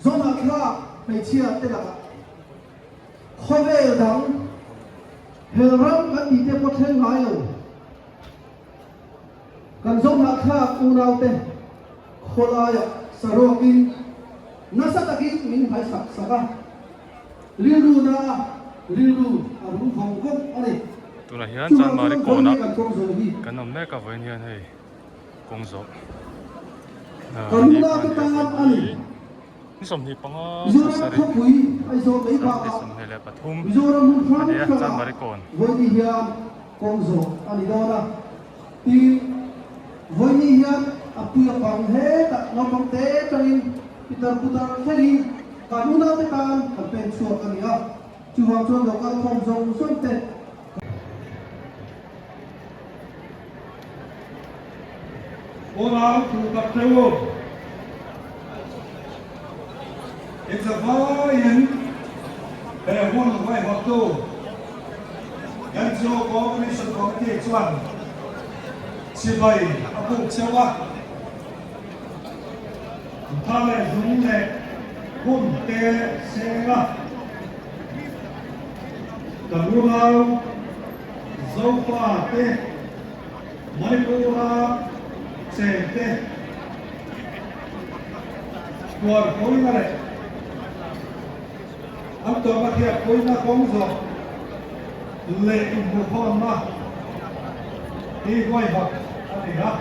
Zohnahthlak hmeichhia te lakah khawvel dang hel ram kan tih te pawh thleng ngai lo. Kan Zohnahthlak unaute khawlaiah saruakin nasa takin min hmaisak sak a, rilru na rilru a rum vawng vawng a ni. Tunah hian Chuvang Chanmari chuan kawnah vawiin kan kawng zawh hi. kan awm mek a, vawiin hian hei kawng zawh Kan ni unaute khan tan a ni. Ni 25 Mizoram sarih khawpui Aizawl mai bakah 23 Mizoram hmun a hrang ni a, hrangah Chanmari kawn. vawiin hian kawng zawh a ni dawn a. Tin, vawiin hian a pui a pang hetah naupang te tangin pitar putar thlengin kan unaute tan kan pen chhuak a ni a. Chuvang chuan lo kal khawm zawng zawng te. Unau thu tak teuh u. Inzavaiin he hun huaihawttu NGO Coordination Committee chuan chibai a buk cheu a. Tha leh zung leh hun te seng a. Kan unau Zofa te, Manipura cheng te tuar pawina leh an tawrhna thiat pawina kawng zawh leh inhmuhkhawnna hi huaihawt a ni a.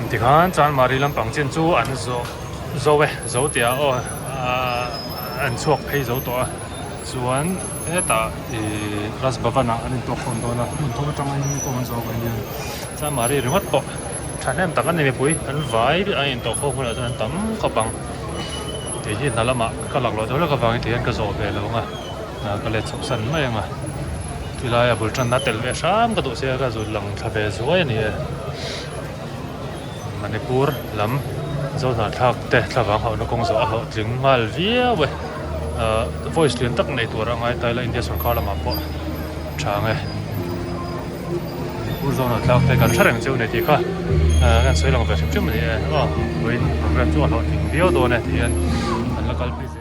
Tikhan Chanmari lampang chin chu an zawh. Zo e, zo tih ah aw an chhuak phei zo tawh a, chuan hetah ih Raj Bhavan ah an intawk khawm dawn a, hmun thum atangin kawng an zawh avang hian Chanmari ringawt pawh thahnem tak a ni mipui an vai a intawh khawm hunah chuan an tam khawp ang tih hi hna lamah ka lak loh deuh hlek avangin ti hian ka zawh ve lo ang a, ka let chhoh san mai ang a, tilai a bul tanna tel ve hram ka duh sia ka zut lang thla ve zuai a ni e. Manipur lam Zohnahthlak te thlavang hauhna kawng zawh a hlawhtling nghal viau e. Ahh voice lian tak nei tur a ngai ta ila India sorkar lamah pawh tha ang e. Manipur Zohnahthlak te kan hre reng cheu nei tih kha ahh kan sawi lang ve hrim hrim a ni e. Aw vawiin program chu a hlawhtling viau dawn e tih hian an la kal phei.